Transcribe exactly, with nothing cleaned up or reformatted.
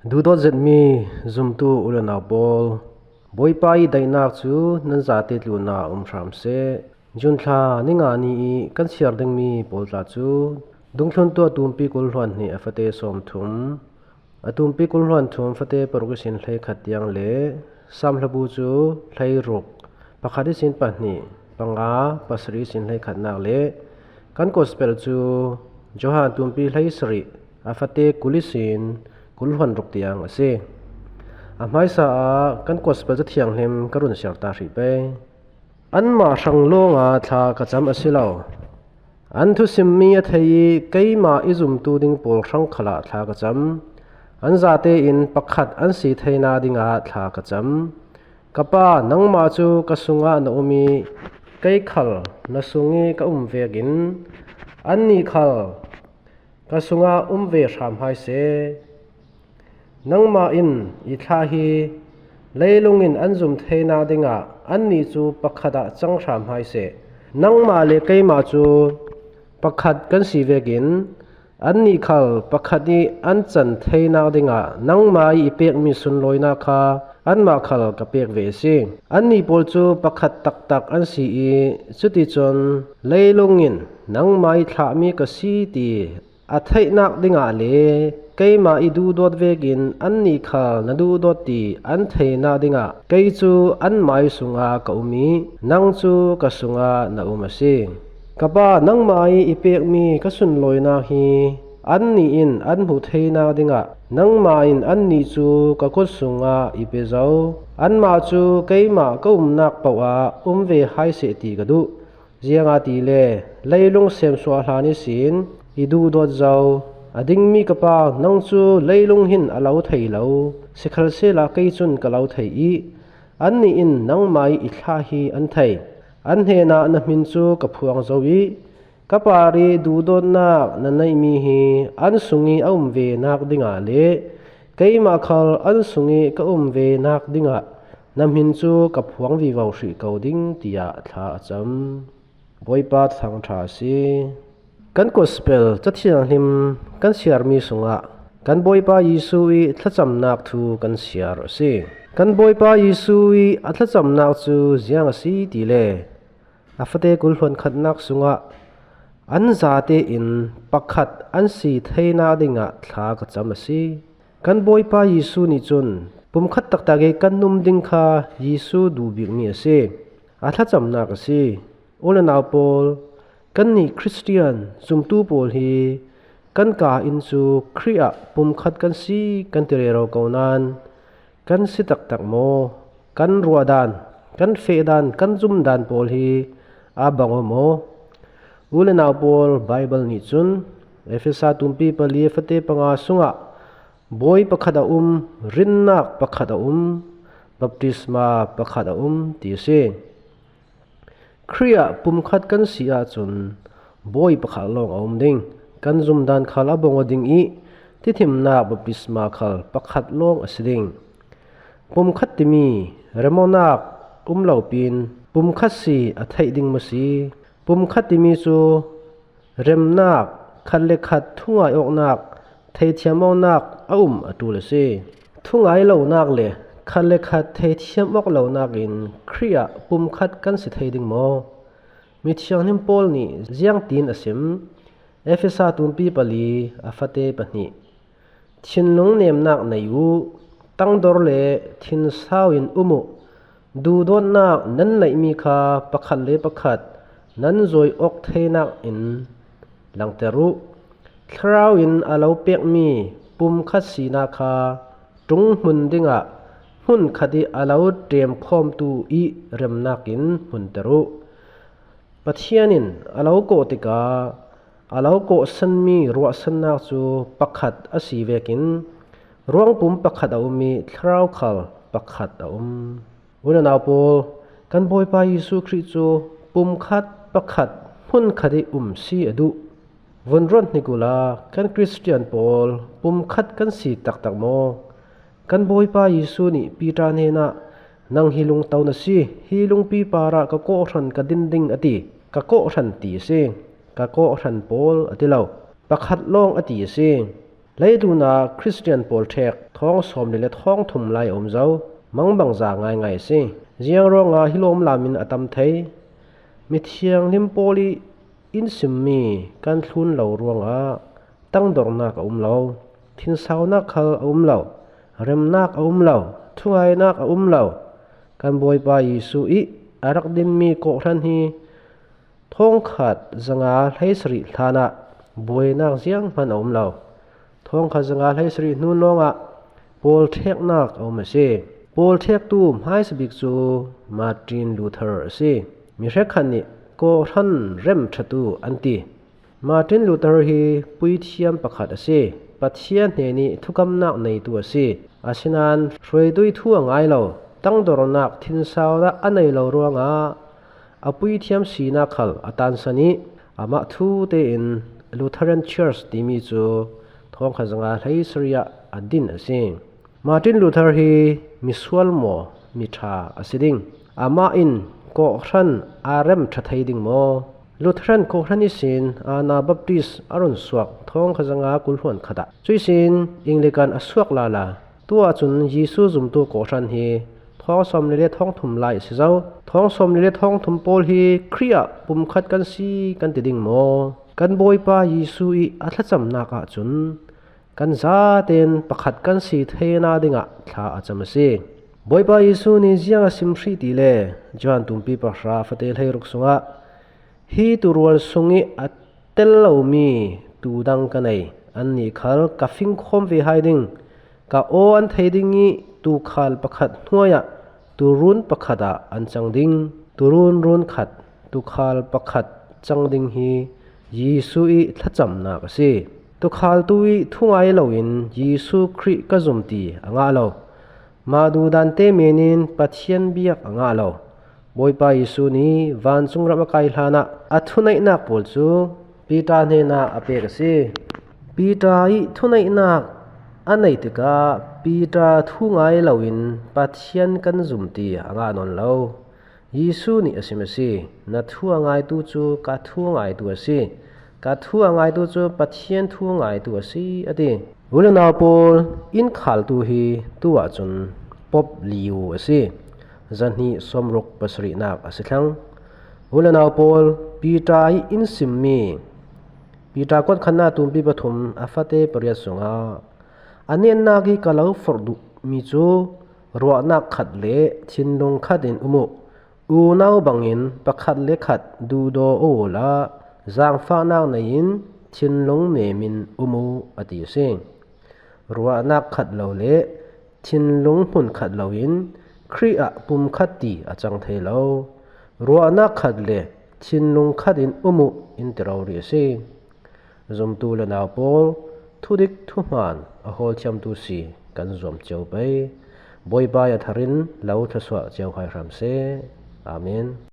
Duhdawt zetmi zumtu u le nau pawl, Bawipa i daihnak cu nan zate tlunah um hram seh. June thla ni nga ni i kan siar dingmi pawl tla cu, Dungthluntu a tumpi kul hluan hnih a fate sawmthum, a tumpi kul hluan thum fate paruk ihsin hleikhat tiang le Psalm hlabu cu hleiruk, pakhat ihsin pahnih, panga, pasarih ihsin hleikhatnak le kan gospel cu Johan tumpi hleisarih a fate kul ihsin kul hluan ruk tiang a si. A hmaisa ah kan gospel Cathianghlim ka run siar ta hrih pei. Anmah hrang lawngah thla ka cam a si lo. An thusimmi a thei i keimah i zumtu ding pawl hrang khalah thla ka cam. An zate in pakhat an si theina dingah thla ka cam. Ka Pa, nangmah cu ka sungah na um i kei khal na sung i ka um vekin annih khal ka sungah um ve hram hai seh. Nangmah in i thlah hi leilung in an zum theinak dingah annih cu pakhat ah cang hram hai seh. Nangmah le keimah cu pakhat kan si vekin annih khal pakhat i an can theinak dingah nangmah i i pekmi sunlawinak kha anmah khal ka pek ve a si. Annih pawl cu pakhat taktak an si i cuticun leilung in nangmah i thlahmi ka si ti a theihnak dingah le keimah i duhdawt vekin annih khal na duhdawt ti an theinak dingah kei cu anmah i sungah ka um i nang cu ka sungah na um a si. Ka Pa, nangmah i i pekmi ka sunlawinak hi annih in an hmuh theinak dingah nangmah in annih cu ka kut sungah i pe zo. Anmah cu keimah ka umnak paoh ah um ve hai seh ti ka duh. Ziangahtile leilung semsuah hlan ihsin i duhdawt zo. A dingmi ka Pa, nang cu leilung hin a lo thei lo, sikhalsehla kei cun ka lo thei i annih in nangmah i i thlah hi an thei. An hnenah na hmin cu ka phuang zo i ka par i duhdawtnak na neihmi hi an sung i a um ve nak dingah le keimah khal an sung i ka um ve nak dingah na hmin cu ka phuang vivo hrih ko ding, tiah thla a cam. Bawipa thangṭha a si. Kan gospel Cathianghlim kan siarmi sungah kan Bawipa Jesuh i thlacamnak thu kan siar a si. Kan Bawipa Jesuh i a thlacamnak cu ziang a si tile a fate kul hluan khatnak sungah an zate in pakhat an si theinak dingah thla ka cam a si. Kan Bawipa Jesuh nih cun pumkhat taktak i kan num ding kha Jesuh duh bikmi a si. A thlacamnak a si. U le nau pawl, kannih Khristian zumtu pawl hi kan ka in cu Khrih ah pumkhat kan si kan ti rero ko nain kan si taktak maw? Kan ruah dan, kan feh dan, kan zum dan pawl hi aa bang aw maw? U le nau pawl, Baibal nih cun Efesa tumpi pali a fate panga sungah bawi pakhat a um, rinnak pakhat a um, baptisma pakhat a um ti a si. Khrih ah pumkhat kan si ahcun bawi pakhat lawng a um ding, kan zumdan khal a bang aw ding i tithimnak baptisma khal pakhat lawng a si ding. Pumkhat timi remawnak um lo piin pumkhat si a theih ding maw si? Pumkhat timi cu remnak, khat le khat thungai awknak, theithiam awknak a um a ṭul a si. Thungai lonak le khat le khat theithiam awk lonak in Khrih ah pumkhat kan si thei ding maw? Mithianghlim Paul nih ziangtin a sim? Efesa tumpi pali a fate pahnih. Thinlung nemnak nei u, tangdor le thinsau in um u. Duhdawtnak nan neihmi kha pakhat le pakhat nan zawi awk theinak in langter u. Thlarau in a lo pekmi pumkhat sinak kha ṭung hmun dingah hmunkhat i a lo ṭemkhawmtu i remnak in hmunter u. Pathian in a lo kawh tikah a lo kawhsanmi ruahsannak cu pakhat a si vekin ruangpum pakhat a um i thlarau khal pakhat a um. U le nau pawl, kan Bawipa Jesuh Khrih cu pumkhat pakhat hmunkhat i um si a duh. Vun ruat hnik uhla kan Khristian pawl pumkhat kan si taktak maw? Kan Bawipa Jesuh nih Piter hnenah, "Nang hi lungto na si, hi lungpi parah ka kawhhran ka din ding," a ti. "Ka kawhhran," ti a si. "Ka kawhhran pawl," a ti lo. "Pakhat lawng," a ti a si. Leitluna Khristian pawl ṭhek thawng sawmli le thawng thum lai a um zo, mangbangza ngaingai a si. Ziang ruangah hi lawm lamin a tam thei? Mithianghlim Paul ih in simmi kan thlun lo ruangah tangdornak a um lo, thinsaunak khal a um lo, remnak a um lo, thungainak a um lo. Kan Bawipa Jesuh ih a rak dinmi kawhhran hi thawngkhat zanga hleisarih hlanah buainak zianghman a um lo. Thawngkhat zanga hleisarih hnu lawngah pawl ṭheknak a um a si. Pawl ṭhektu hmaisabik cu Martin Luther a si. Mi hrekkhat nih kawhhran remṭhatu an ti. Martin Luther hi puithiam pakhat a si. Pathian hnenih thukamnak neitu a si. Asinain hruaitui thu a ngai lo, tangdornak thinsaunak a nei lo ruangah a puithiam sinak khal a tansan ih amah thu tein Lutheran Church timi cu thawngkhat zanga hleisarih ah a din a si. Martin Luther hi misual maw miṭha a si ding? Amah in kawhhran aa remṭha thei ding maw? Lutheran kawhhran ihsin Anabaptist a run suak thawngkhat zanga kul hluan khat ah, cuihsin Anglican a suak lala. Tuah cun Jesuh zumtu kawhhran hi thawng sawmli le thawng thum lai a si zo. Thawng sawmli le thawng thum pawl hi Khrih ah pumkhat kan si kan ti ding maw? Kan Bawipa Jesuh ih a thlacamnak ahcun kan zaten pakhat kan si theina dingah thla a cam a si. Bawipa Jesuh nih ziang a sim hrih ti le Johan tumpi pahra fate hleiruk sungah, "Hi tuurual sungih a tel lomi tuu dang ka nei, annih khal ka fingkhawm ve hai ding. Ka aw an thei ding ih tuukhal pakhat hnuai ah tuurun pakhat ah an cang ding. Tuurun run khat, tuukhal pakhat cang ding hi Jesuh ih thlacamnak a si." Tuukhaltu ih thungai loin Jesuh Khrih ka zum ti a ngah lo. Mah duhdante men in Pathian biak a ngah lo. Bawipa Jesuh nih vancung ram a kai hlanah a thuneihnak pawl cu Peter hnenah a pek a si. Peter ih thuneihnak a nei tikah Peter thungai loin Pathian kan zum ti a ngah nawn lo. Jesuh nih a sim a si. "Na thu a ngaitu cu ka thu a ngaitu a si. Ka thu a ngaitu cu Pathian thu a ngaitu a si," a ti. U le nau pawl, in khaltu hi tu ahcun Pope Leo a si. Zahnih sawmruk pasarihnak a si thlang. U le nau pawl, Peter ih in simmi Peter kuat khatnak tumpi pathum a fate pariat sungah, "A netnak ih ka lo forh duhmi cu ruahnak khat le thinlung khat in um uh. Unau bangin pakhat le khat duhdaw aw uhla, zaangfahnak nei in thinlung nem in um uh," a ti a si. Ruahnak khat lo le thinlung hmun khat loin Khrih ah pumkhat ti a cang thei lo. Ruahnak khat le thinlung khat in um uh in ti rori a si. Zumtu le nau pawl, thudik thuhmaan a hawlthiamtu si kan zuam cio pei. Bawipa ih a thar in lo thlawsuah cio hai hram seh. Amen.